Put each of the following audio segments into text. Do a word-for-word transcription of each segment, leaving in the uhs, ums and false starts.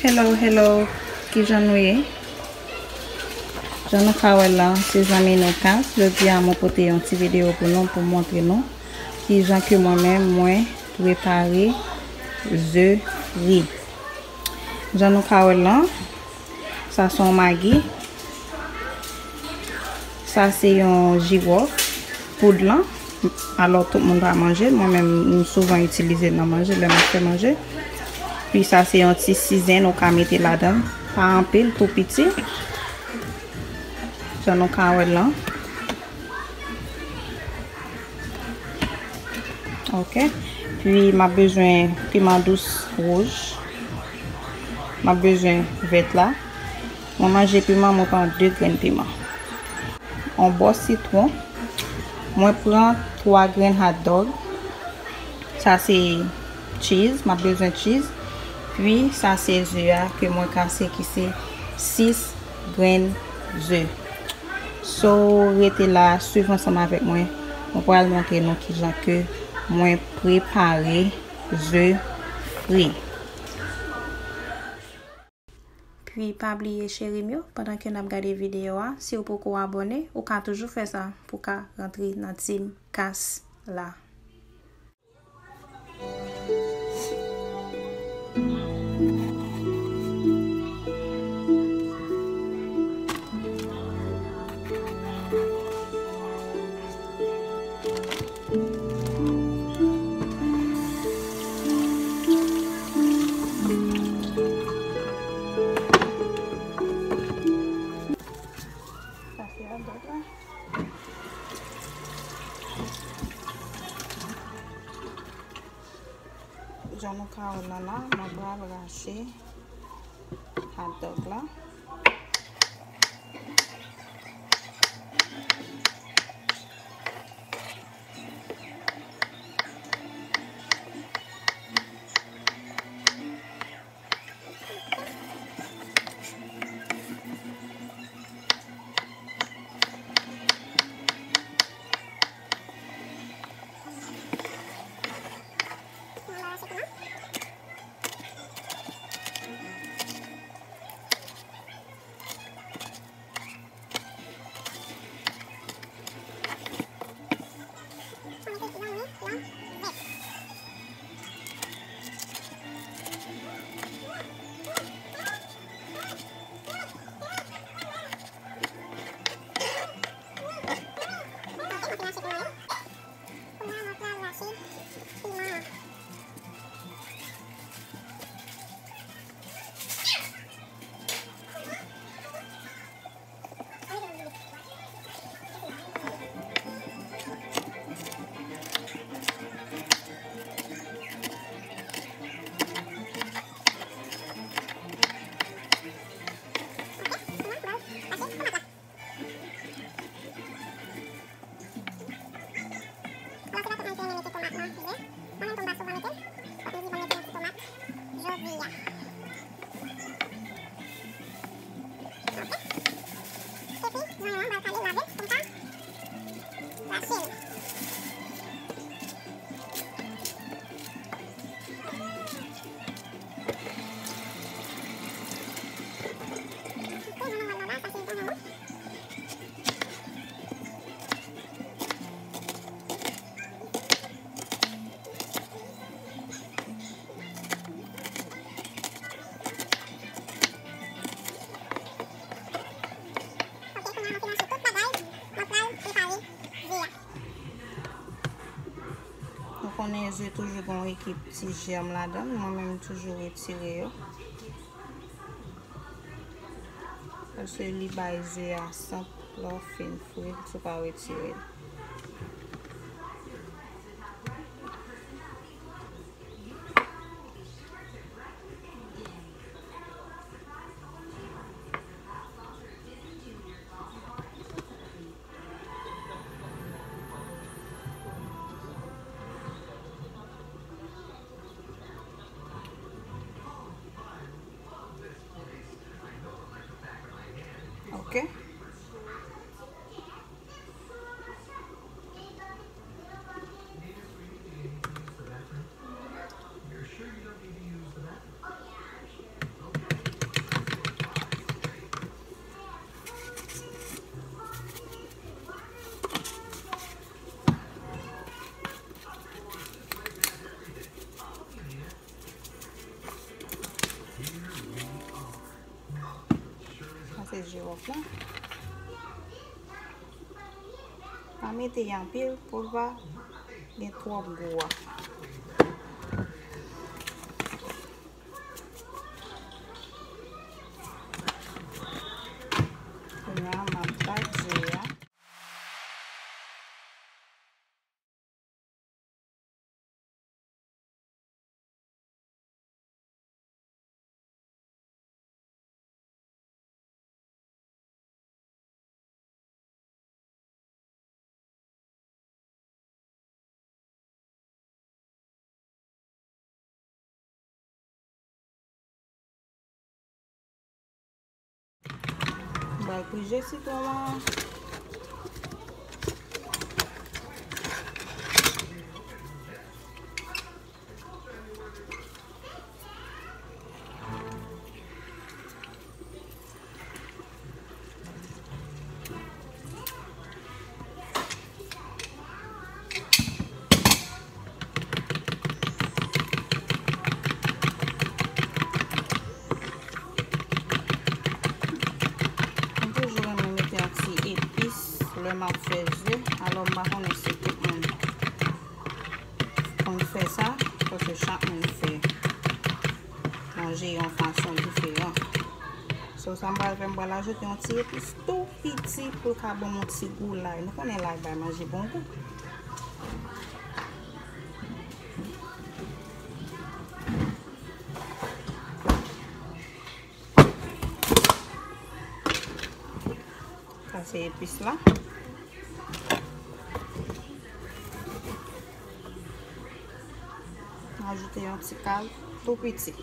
Hello, hello, kijan nou ye? Jan nou ka wè la, se zanmi nou Kas. Jodi a, mwen pote yon ti videyo pou nou, pou montre nou kijan ke mwen menm, mwen prepare ze fri. Jan nou ka wè la, sa se yon magi. Sa se yon jiwòf poud lan. Alò, tout moun pa manje l. Mwen menm, m souvan itilize l nan manje, lè m ap fè manje. Pi sa se yon ti sizenn ou ka mete ladan l. Pa anpil, tou piti. Jan nou ka wè l lan. Ok. Pi m ap bezwen piman dous wouj. M ap bezwen vèt la. Mwen manje piman, mwen pran de grenn piman. On bò sitwon. Mwen pran twa grenn hot dog. Sa se cheese, m ap bezwen cheese. Pi sa se ze a ke mwen kase ki se sis grenn ze. So, rete la, swiv ansanm avèk mwen. Mwen pral montre nou kijan ke mwen prepare ze fri. Pi pa bliye cheri m yo, pandan ke n ap gade videyo a, si w poko abòne, ou ka toujou fè sa pou w ka rantre nan team Kas la. Sa se hot dog la. Jan nou ka wè nan la, mwen pral rache hot dog la. Alò, se pa tout moun ki renmen mete tomat nan, vre. Mwen menm tou, m pa souvan mete l. Fòk m di, bon, mete yon ti tomat jodi a. Ok. Epi, zonyon an, m pral kale l, lave l, pou m ka rache l. Ok, jan nou wè l la, sa se zonyon an. Ok, kounye a nou fin rache tout bagay, mwen pral prepare ze a. Nou konnen ze toujou gen yon ekip ti jèm ladan l, mwen menm toujou retire yo. Paske li bay ze a sant, lè w fin fri l, si w pa retire l. Ok. Fè jiwòf la. Pa mete anpil pou l pa gen twòp gou a. Kounye a, m ap bat ze a. M pral pije sitwon an. M toujou renmen mete yon ti epis lè m ap fè ze, alò m pa konnen si tout moun konn fè sa, paske chak moun fè manje yon fason diferan. So, sa m pral fè, m pral ajoute yon ti epis tou piti pou l ka ban m yon ti gou lay. Nou konnen lay bay manje bon gou. Sa se epis la. Ajoute yon ti kal tou piti.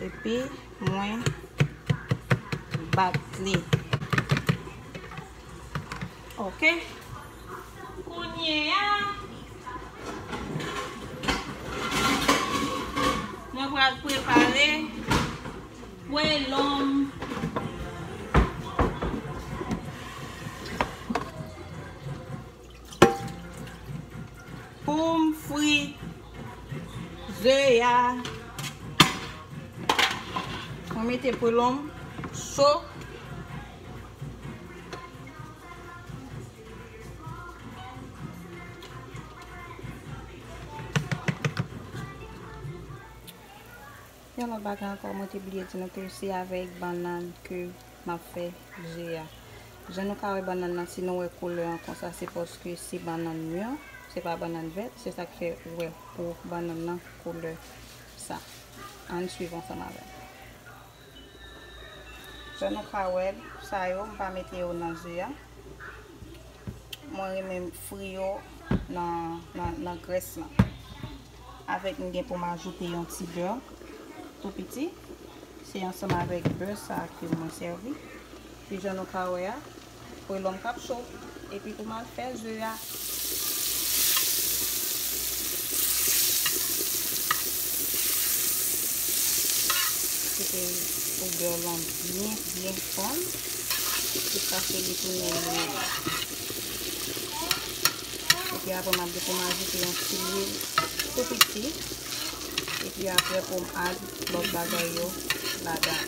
Epi mwen bat li. Ok. Kounye a, mwen pral prepare pwe lonm. Pou m fri ze a, mwen mete pwe lonm cho. Yon lòt bagay ankò, mwen te bliye di nou ke se avèk bannann ke m ap fè ze a. Jan nou ka wè bannann nan, si nou wè koulè an konsa, se paske se bannann mi, se pa bannann vèt, se sa k fè ou wè po bannann nan koulè sa. Ann swiv ansanm avè m. Jan nou ka wè, sa yo, m pa mete yo nan ze a. Mwen renmen fri yo nan, nan, nan grès lan. Avèk m gen pou m ajoute yon ti bè tou piti. Se ansanm avèk bè sa ke mwen sèvi. Pi jan nou ka wè a, pwe lonm k ap cho. Epi pou m al fè ze a. Kite odè lan byen, byen fonn. Jiskaske li tounen lwil. Epi apre, m ap gen pou m ajoute yon ti lwil tou piti. Epi apre, pou m add lòt bagay yo ladan.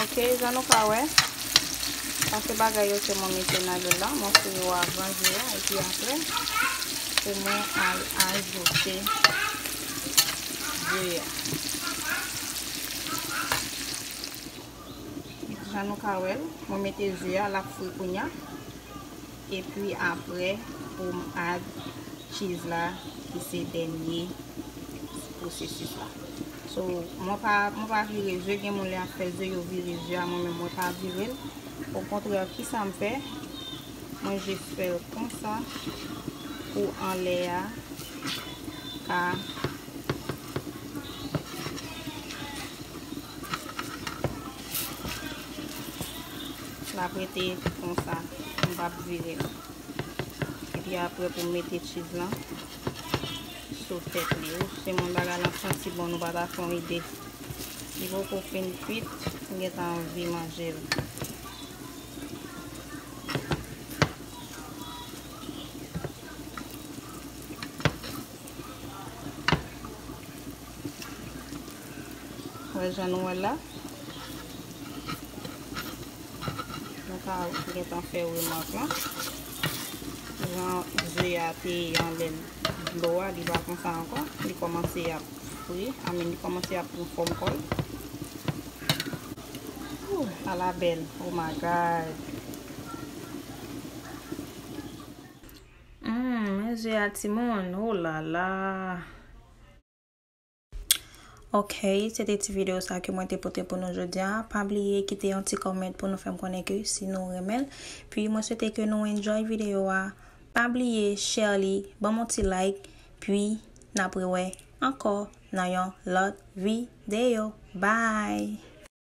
Ok, jan nou ka wè, sa se bagay yo ke mwen mete nan lwil la, mwen fri yo avan ze a, epi apre, pou mwen al ajoute ze a. Jan nou ka wè l, mwen mete ze a, l ap fri kounye a. Epi apre, pou m add cheese la, ki se dènye pwosesis la. So, mwen pa, mwen pa vire ze, gen moun lè ap fè ze, yo vire ze a, mwen menm mwen pa vire l. Okontrè, kisa m fè? Mwen jis fè l konsa pou anlè a ka L ap rete konsa, m p ap vire l. Epi apre pou m mete cheese lan sou tèt li. Ou se mwen bagay lan santi bon, nou pa ta fè yon ide. Li poko fin kwit, m gentan anvi manje l. Jan nou wè la, nou ka gentan fè remak la. Jan ze a te anlè dlo a, li pa konsa ankò. Li kòmanse ap fri, I mean, li kòmanse ap pran fòm kò l. Ooh, ala bèl. Oh my God. Mmm, men ze a timoun. Oh la la. Ok, se te ti videyo sa ke mwen te pote pou nou jodi a. Pa bliye kite yon ti comment pou nou fè m konnen ke si nou renmen l. Pi mwen swete ke nou enjoy videyo a. Pa bliye share li, ban m yon ti like. Pi n ap rewè ankò nan yon lòt videyo. Bye!